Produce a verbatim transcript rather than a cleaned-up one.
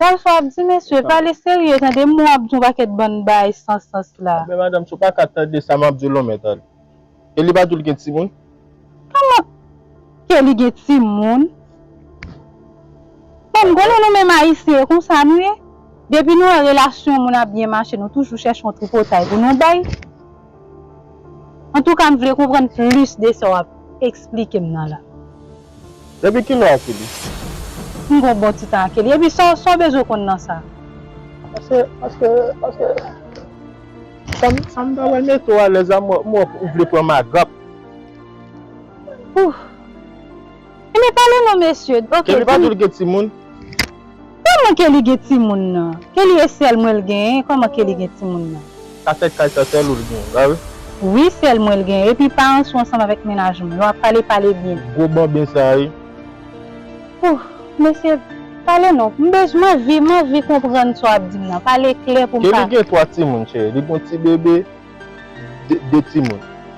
Alfa ap di, mesye, pale serye, tande, m ap di yon pakèt bann bagay san sans la. Men madanm, si w pa ka tande sa m ap di w, lonmen tande. Kelly pa di w l gen timoun? Kòman Kelly gen timoun? Bon, m konnen nou menm Ayisyen, e konsa nou ye. Depi nou wè relasyon moun ap byen mache, nou toujou chèche yon tripotay pou nou bay. Antouka, m vle konprann plis de sa w ap eksplike m nan la. Depi kilè a Kelly? M gon bon ti tan a Kelly. Epi sa, sa w bezwen konn nan sa? Paske, paske, paske, sa m, sa m ta wè mete w alèz a, m wè, m wè ou vle pran m a gap. Ouf. Ebyen, pale non, mesye. Ok, Kelly pa di w l gen timoun? Kòman Kelly gen timoun nan? Kelly e sèl mwen l genyen, kòman Kelly gen timoun nan? Sa tèt kay sa sèl ou l gen, pa vre? Wi, sèl mwen l genyen. Epi paran sou ansanm avèk mennaj mwen. Yo ap pale, pale byen. Gwo banben sa wi. Ouf, mesye, pale non. M bezwen, m anvi, m anvi konprann sa w ap di m nan. Pale klè pou m Kelly ka. Gen twa timoun, cheri. Li gon ti bebe, de, de timoun.